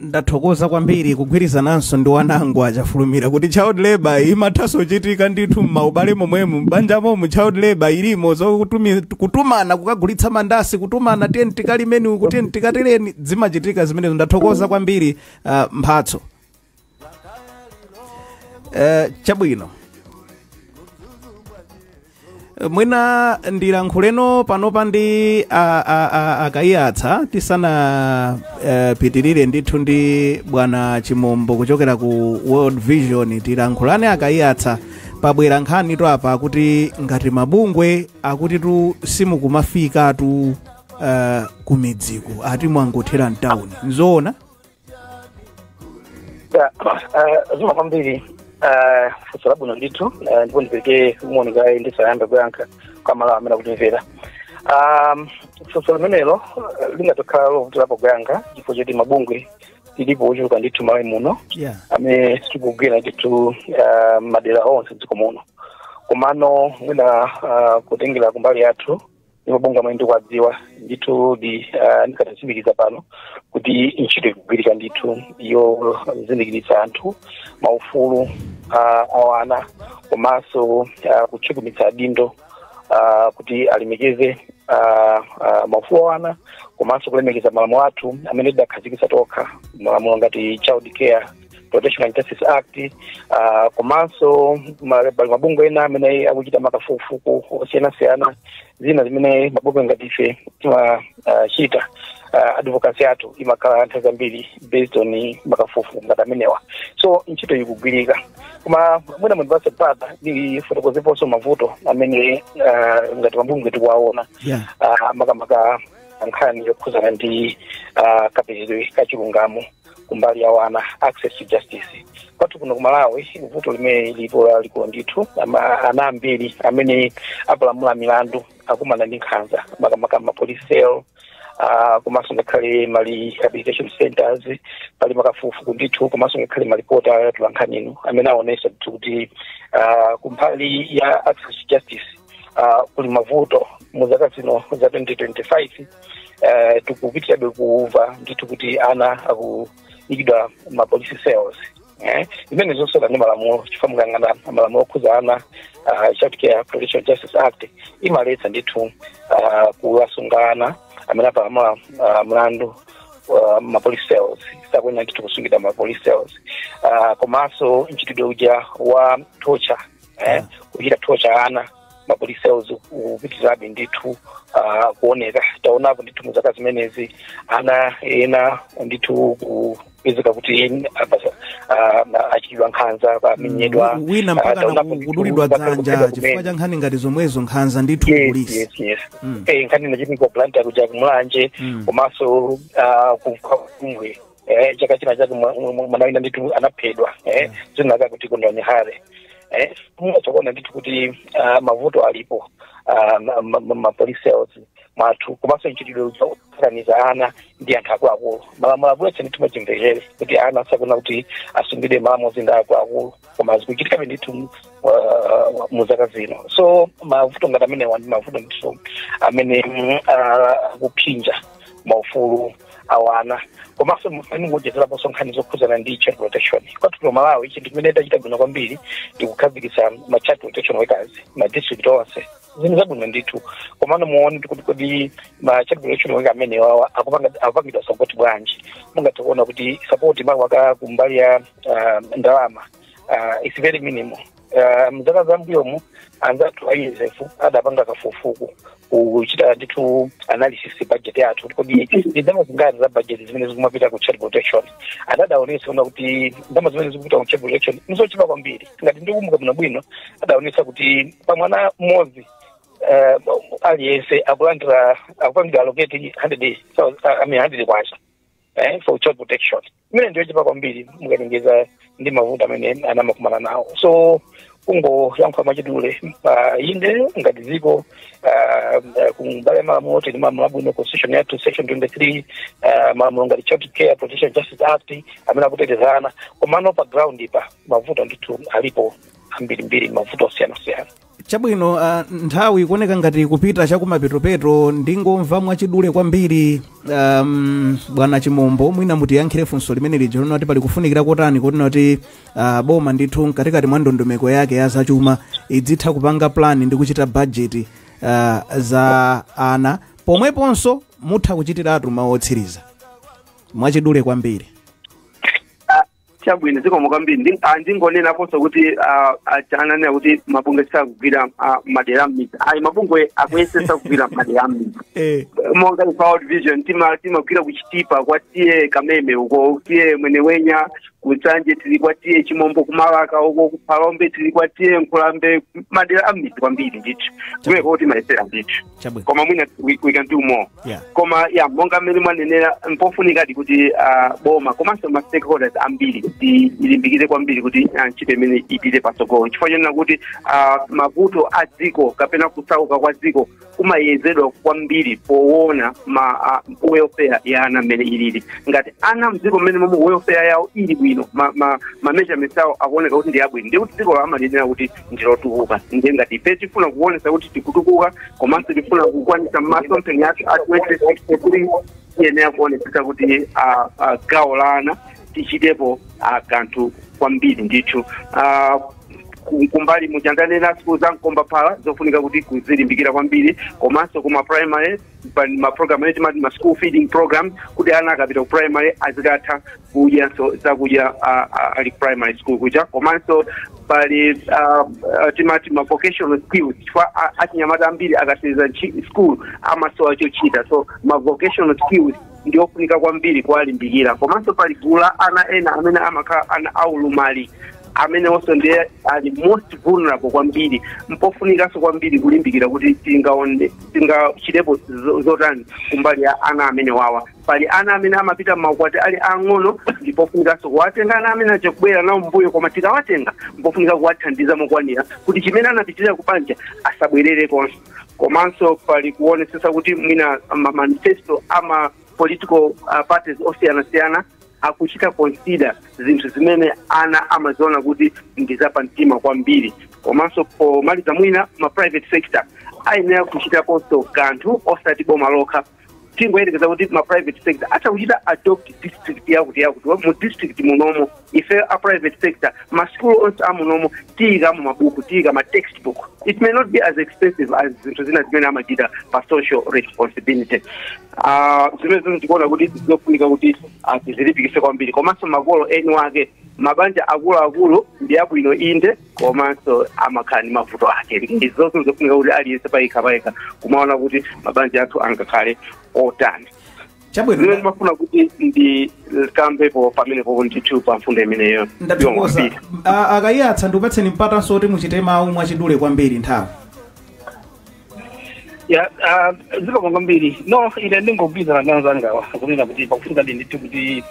Ndathokoza kwambiri kugwirizananso ndi wanangu achafulumira kuti child labor imathanso kuchitika ndithu m'maubale momwemo, m'banja momu child labor ilimo, kutumana kukagulitsa mandasi, kutumana tiyeni tikalimeni uku, tiyeni tikatereni, zimachitika zimenezo. Ndathokoza kwambiri, Mphatso. Chabwino, mwina ndilankhuleno panopa ndi akayiyatsa tisana pitirire ndithu ndi bwana Chimombo kuchokera ku World Vision. Tilankhulane akayiyatsa. Pabwera nkhani to apa kuti ngati mabungwe akuti tu simukumafikatu kumidziku, ati mwangothera mtawuni, nzoona? Zikomo kwambiri, funso labwino ndithu, ndipo ndipereke moni kaye ndisayambe kuyankha kwa Malawi amene akutimvera. Funso limenelo lingatokhala lovutirapo kuyankha chifukwa choti mabungwe tilipo ochuluka ndithu Malawi muno amene tikugwira ndithu madera onse dziko muno. Komano mwina kutengera kumbali yathu ndi mabungwe amene ndikuwadziwa ndithu, ndikatatsimikiza pano kuti ntchito ikugwirika ndithu yozindikiritsa anthu maufulu awana, komanso kutchukumitsa adindo kuti alemekeze maufulu awana, komanso kulemekeza malamulo athu amene tidakhazikitsa tokha, malamulo ngati Child Care Protection and Justice Act. Komanso pali mabungwe ena amene akuchita makafukufuku osiyanasiyana. Zina zimene mabungwe ngati ife timachita, advocacy yathu imakhala nthawi zambiri based on makafukufuku ngati amenewa. So ntchito ikugwirika, koma mwina mundipatse mpata ndifotokozeponso mavuto amene ngati mabungwe tikuwaona, makamaka nkhani yokhuzana ndi kapezedwe kachilungamo kumbali ya wana, access to justice. Kwathu kuno ku Malawi vuto limene lilipo lalikulu ndithu, ana ambiri amene apalamula milandu akumana ndi nkhanza, makamaka ma police cell, komanso ngakhale ma rehabilitation centers. Pali makafukufuku ndithu, komanso ngakhale malipoti atula nkhanino amene aonesa ndithu kuti kumbali ya access to justice kuli mavuto. Mu zaka zino za 2025 tikupitirabe kumva ndithu kuti ana akuyikidwa ma police cells, zimene zosala ndi malamulo, chifukwa mukang'ana malamulo okhuza ana, Child Care Protection Justice Act imaletsa ndithu kuwasunga ana amene apalamula mlandu ma police cells, sakuyenera ndithu kusungidwa ma police cells. Komanso mchitidwe uja wa torture, kuchita torture ana ma police cells kupitirabe ndithu kuoneka. Taonapo ndithu mu zaka zimenezi ana ena ndithu kupezeka kuti achitidwa nkhanza, pamenyedwa. Wina mpaka Taonapo ndithu kudulidwa ngakhale dzanja kuphedwa chifukwa kumene. cha nkhani ngati zomwezo, nkhanza ndithu polisi. Yes. Nkhani inachitika Blantyre kuja, kumulanje, komanso kumwe. Chaka china chake mwana wina ndithu anaphedwa, zina kuti Kondwani Hale. Mumachokuona ndithu kuti mavuto alipo ma police cells mwathu, komanso mchitidwe udzakaniza ana ndi anthu akuluakulu. Malamulo akuletsa ndithu machimvekere kuti ana asakuna kuti asungidwe malo amodzi ndi akuluakulu, koma zikuchitikabe ndithu mu zaka zino. So mavuto ngati amenewa ndi mavuto ndithu amene akuphinja maufulu awana. Komanso ningoonjezeraponso nkhani zokhudzana ndi child protection. Kwathu kuno Malawi, chinthu chimene tachita bwino kwambiri ndi kukhazikitsa ma child protection workers ma district onse, zinthu zabwino ndithu. Komano muone kuti kodi ma child protection worker amene wawa akupangidwa support bwanji? Mungathe kuona kuti support makamaka kumbali ya ndalama is very minimal. Mzaka zambuyomu anzathu a UNICEF adapanga kafukufuku kuchita ndithu analysis budget yathu, kuti kodi ndi ndalama zingati za budget zimene zikumapita ku child protection. Adadaonetsa kuona kuti ndalama zimene zikupita ku child protection nizochepa kwambiri. Ngati ndikukumbuka bwino bwino, adaonetsa kuti pa mwana mmodzi aliyense akulandira, akupangidwa allocate 100, so, I mean 100 kwacha for child protection, imene ndiyochepa kwambiri mukatengeza ndi mavuto amene anamakumana nawo. So kungoyankhula mwachidule, inde, ngati dziko, kumbali ya malamulo tili malamulo abwino, constitution yathu section 23, malamulo ngati Child Care Protection Justice Act amene akutetezana, komano pa ground pa mavuto ndithu alipo ambirimbiri, mavuto osiyanasiyana. Chabwino, nthawi ikuoneka ngati kupita chakumapetopeto. Ndingomva mwachidule kwambiri, bwana Chimombo, mwina mutiyankhire funso limene lija lonati pali kufunikira kotani kuti boma ndithu mkatikati mwa ndondomeko yake ya zachuma idzitha kupanga plan ndi kuchita budget za ana. Pomweponso mutha kuchitiratu mawu otsiriza mwachidule kwambiri. Chabwino, zikomo kwambiri. Ndingonenaponso kuti ananena kuti mabungwe sakugwira madera m'midzi. Ayi, mabungwe akuyesesa kugwira madera m'midzi. Monga ifa World Vision timagwira kuchitipa kwa T/A Kameme uko, T/A Mwenewenya kutsanje, tili kwa T/A Chimombo kumalaka uko, kuphalombe tili kwa T/A Nkhulambe, madera am'midzi kwambiri ndithu kumeko timayesera ndithu. Koma mwina we can do more. Koma ya, monga mmene mwanenera, mpofunikadi kuti boma komanso ma stakeholders ambiri ilimbikire kwambiri kuti ntchito imene ipite patsogolo, chifukwa chonena kuti mavuto a dziko kapena kusauka kwa dziko kumayezedwa kwambiri poona ma welfare ya ana mmene ilili. Ngati ana mdziko mmene momwe welfare yawo ili bwino, ma measurements awo akuoneka kuti ndi abwino, ndiye kuti dziko amalinena kuti ndilotukuka. Ndiye ngati ife tifuna kuonesa kuti tikutukuka komanso tifuna kukwanisa masomphenya athu a 2063, tiyenera kuonetsetsa kuti gawo la ana tichitepo kanthu kwambiri ndithu. Kumbali muchandanena sikulu za mkombaphala zofunika kuti kuzilimbikira kwambiri, komanso kuma primary ma program amene timati ma school feeding program, kuti ana akapita ku primary azikatha kudyanso zakudya ali primary school kuja. Komanso pali timati ma vocational skills, chifukwa achinyamata ambiri akasiriza school amasowa chochita, so ma vocational skills ndiofunika kwambiri kuwalimbikira. Komanso pali gulu la ana ena amene amakhala ana aulumali, amene onso ndiye ali most vulnerable kwambiri. Mpofunikanso kwambiri kulimbikira kuti tingaone tingachitepo zotani kumbali ya ana amene wawa. Pali ana amene amapita maukwati ali ang'ono, ndipofunikanso kuwatenga ana amene aja kubwera nawo mbuyo, koma tikawatenga mpofunika kuwathandiza mokwanira kuti chimene anapitirira kubanja asabwerere konso. Komanso pali kuonesesa kuti mwina ma manifesto ama political parties osiyanasiyana akuchita consider zinthu zimene ana amaziona kuti ndi zapamtima kwambiri. Komanso pomaliza, mwina ma private sector ayenera kuchitaponso kanthu, osati boma lokha. Tingoyerekeza kuti ma private sector atha kuchita adopt district yakuti yakuti, mu district munomo ife a private sector masukulu onse amunomo tiyikamo mabuku, tiyika ma textbook. It may not be as expensive as zinthu zina zimene amachita pa social responsibility. Zimene zinthu tikuona kuti zofunika kuti tizilimbikise kwambiri. Komanso makolo eni wake, mabanja akuluakulu ndi abwino inde, komanso amakhala ndi mavuto ake. Izonso zofunika kuti aliyense payekha payekha kumaona kuti mabanja athu angakhale otani. Zimene ndimafuna kuti ndikambepo pamenepo ndithu pa mfundo imeneyo. Ndathokoza. Akayiyatsa, ndikupatseni mpatanso kuti muchite mawu mwachidule kwambiri, nthawi. Ya, zikomo kwambiri. No, ine ndingogwirizana ndi anzangawa kunena kuti pakufunika ndithu kuti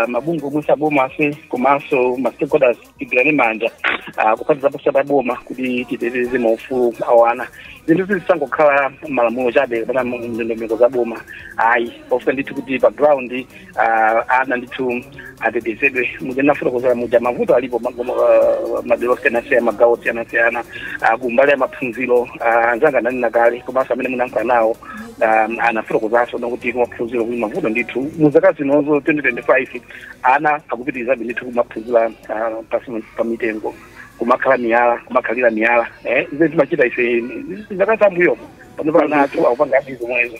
mabungwe omwe saboma ase komanso ma stakeholders tigwirane manja, kuphatikizapo saboma, kuti titeteze maufulu a ana. Zinthu zisangokhala malamulo chabe kapena ndondomeko za boma, ayi. Pakufunika ndithu kuti pa ground ana ndithu atetezedwe. Muja nafotokozera muja, mavuto alipo madera osiyanasiyana, magawo osiyanasiyana, kumbali ya maphunziro. Anzanga ananena kale, komanso amene munayankhula nawo anafotokozanso nokuti kumaphunziro kuli mavuto ndithu. Mu zaka zinozo 2025 ana akupitirizabe ndithu kumaphunzira pasi pa mitengo, kumakhala miyala, kumakhalira miyala, ize timachita ife zaka zambuyopo. Pano ana athu akupanga abi zomwezo.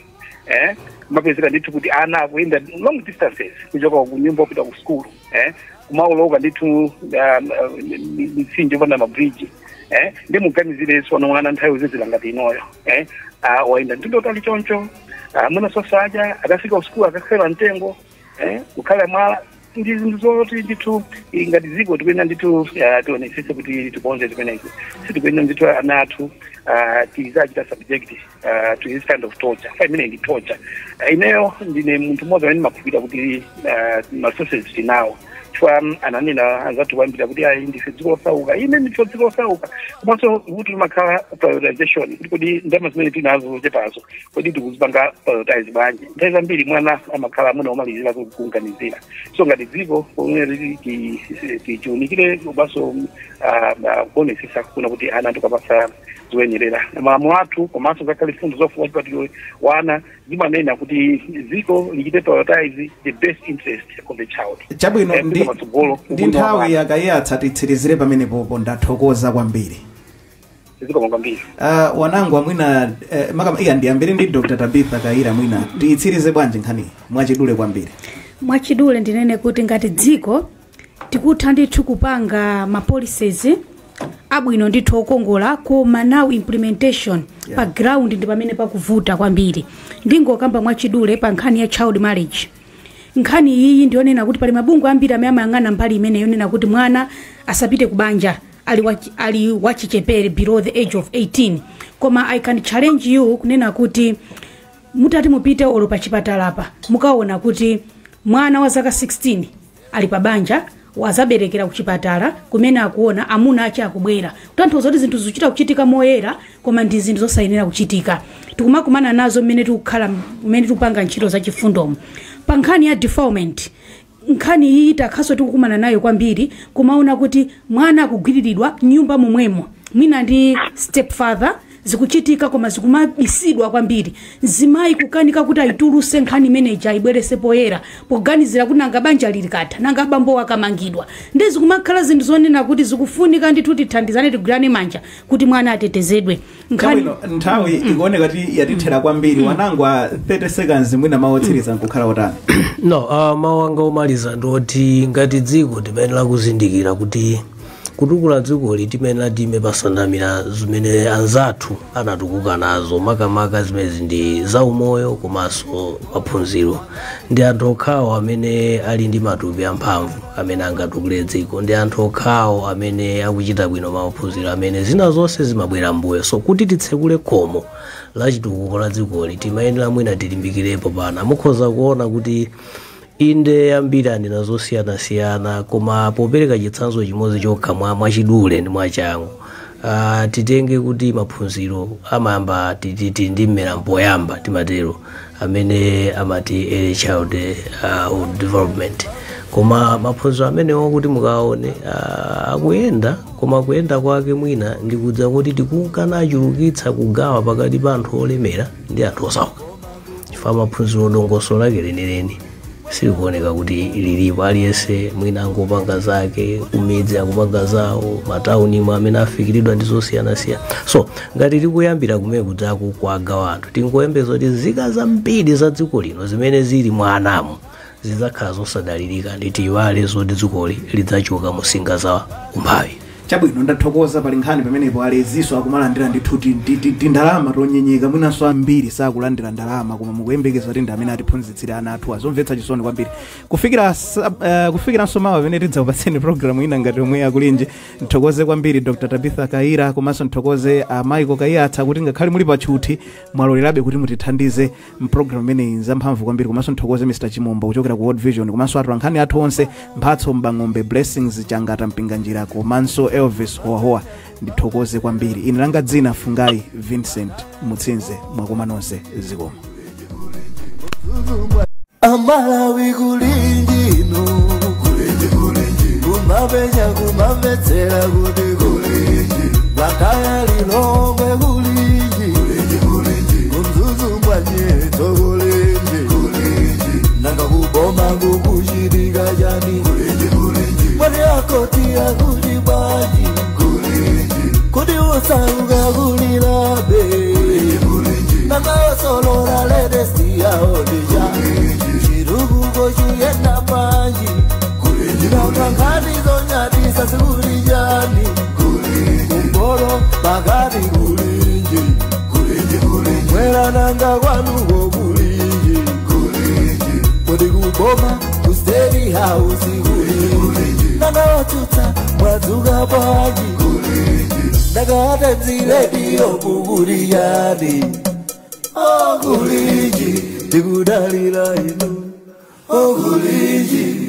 Mapezeka ndithu kuti ana akuyenda long distances kuchoka ku nyumba kupita ku school, kumauloka ndithu mitsinje opanda mabridge. Ndi muganizirenso ano mwana nthawi zizila ngati inoyo, wayenda mtunda utali choncho, mwina sosaja akafika ku school akakhala mtengo, kukhala mwala. Ndi zinthu zoti ndithu ngati dziko tikuyenera ndithu tionetsetse kuti tikonze zimenezi. Sitikuyenera ndithu ana athu tizachita subject to this kind of torture. Fa imene ndi torture. Ineyo ndine munthu mmodzi amene ndimakhulupirira kuti ma resources tinawo, chifukwa ananena anzathu kuyambira kuti ayi, ndife dziko losauka. Ine ndife dziko losauka, komanso kuti limakhala prioritization, kuti kodi ndalama zimene tinazo zochepazo, kodi tikuzipanga prioritize bwanji? Nthawi zambiri mwana amakhala mwina omalizira kuganizira. So ngati dziko kumene tichiunikire komanso kuonesesa kuna kuti ana tikapasa zoyenerera malamulo athu, komanso ngakhale fundo zofuka chipatiro wana zimanena kuti dziko lichite prioritize the best interest of the child. Chabwino. Kupita patsogolo. Ndi nthawi yakayatsa, titsirizire pamenepopo. Ndathokoza kwambiri. Zikomo kwambiri. Wanangu amwina, makama iya, ndiyambire ndi Dr. Tabitha Kaira. Mwina tiyitsirize bwanji nkhani mwachidule kwambiri? Mwachidule ndinene kuti ngati dziko tikutha ndithu kupanga ma policies abwino ndithu okongola, koma now implementation pa ground ndi pamene pakuvuta kwambiri. Ndingokamba mwachidule pa nkhani ya child marriage. Nkhani iyi ndionena kuti pali mabungwe ambiri amene amayang'ana mbali imene yonena kuti mwana asapite kubanja ali wachichepere, below the age of 18. Koma I can challenge you kunena kuti mutati mupite olo pa chipatalapa, mukaona kuti mwana wa zaka 16 ali pa banja, wazaberekera kuchipatala kumene akuona amuna ache akubwera, kutanthauza kuti zinthu zikuchita kuchitika moyera, koma ndi zinthu zosayenera kuchitika. Tikumakumana nazo mmene tikukhala, mmene tikupanga ntchito zachifundomo. Pa nkhani ya defilement, nkhani iyi takhaso tikukumana nayo kwambiri, kumaona kuti mwana akugwiriridwa nyumba momwemo, mwina ndi stepfather. Zikuchitika koma zikumabisidwa kwambiri. Zimayi kukanika kuti ayituluse nkhani imeneja, ayibwerese poyera, poganizira kuti nanga banja lili katha, nanga abambo akamangidwa. Ndi zikumakhala zinthu zonena kuti zikufunika ndithu tithandizane, tigwirane manja kuti mwana atetezedwe. Nkhani Chabwino, nthawi ikuoneka kuti yatithera kwambiri. Wanangwa, 30 seconds, mwina mawu otsiriza nkukhala otani? No, mawu anga omaliza ndoti ngati dziko timayenera kuzindikira kuti kutukula dzikoli timayenera time pasanamira zimene anzathu anatukuka nazo, makamaka zimezi ndi zaumoyo komanso maphunziro. Ndi anthu okhawo amene ali ndi matupi amphamvu amene angatukule dziko, ndi anthu okhawo amene akuchita bwino maphunziro, amene zina zonse zimabwera mbuyo. So kuti titsekule khomo la chitukuko la dzikoli, timayenera mwina tilimbikirepo pana. Mukhoza kuona kuti inde, ambiri anena zosiyanasiyana, koma popereka chitsanzo chimodzi chokha mwachidule ndi mwachangu, titenge kuti maphunziro amayamba titi ndi mmera mpoyamba, timatero, amene amati early child development. Koma maphunziro amenewo kuti mukaone, akuyenda, koma kuyenda kwake mwina ndikudza kuti tikukanachulukitsa kugawa pakati pa anthu olemera ndi anthu osauka, chifukwa maphunziro dongosolo lake lenileni silikuoneka kuti lilipo. Aliyense mwina angopanga zake, kumidzi akupanga zawo, mataunimo amene afikiridwa ndi zosiyanasiyana. So ngati tikuyambira kumene kudzaku kuagawa anthu, tingoyembeza kuti zika zambiri za dziko lino zimene zili mwa anamu zidzakhala zosadalirika, ndi tiyiwale zoti dzikoli lidzachoka musinga za umphawi. Chabwino, ndathokoza. Pali nkhani pamenepo, aleziso akumalandira ndithu tindalama tonyenyeka, mwinanso ambiri sakulandira ndalama, koma mukuyembekeza kuti ndi amene atiphunzitsire ana athu. Azomvetsa chisoni kwambiri. Kufikiranso mawa pamene tidzakupatseni programu ina ngati omwe akulinji, nthokoze kwambiri Dr Tabitha Kaira, komanso nthokoze Michael Kaiyatsa kuti ngakhale muli patchuthi mwalolerabe kuti mutithandize mpulogalamu imeneyi, zamphamvu kwambiri. Komanso nthokoze Mr Chimombo kuchokera ku World Vision, komanso atolankhani athu onse, Mphatso Mbang'ombe, Blessings Changata Mpinganjira komanso Elvis Howahowa, ndithokoze kwambiri. Ine langa dzina Fungai Vincent Mutsinze. Mwakoma nonse, zikomo. Amalawi kulinji inu, kulinji kulinji, kumapenya kumamvetsera kuti kulinji, Blantyre, Lilongwe kulinji, kulinji kulinji, kuMzuzu mwanyetso kulinji, kulinji, nanga kuboma kukuchitika chani, kulinji kulinji, mwani akoti akuti bwanji, kulinji, kuti usauka kulilabe, kulinji kulinji, nanga osolola latest yawo ndija, chitukuko chiyenda panji, nanga nkhani zonyadisa zikulijani, kumbolo pakati kulinji, mwera nanga kwanuko kulinji, kodi kuboma ku State House kulinji, nanga watsutsa mwadzuka bwanji, nanga Times Radio kukuliyani, okulinji, tikudalira inu, okulinji.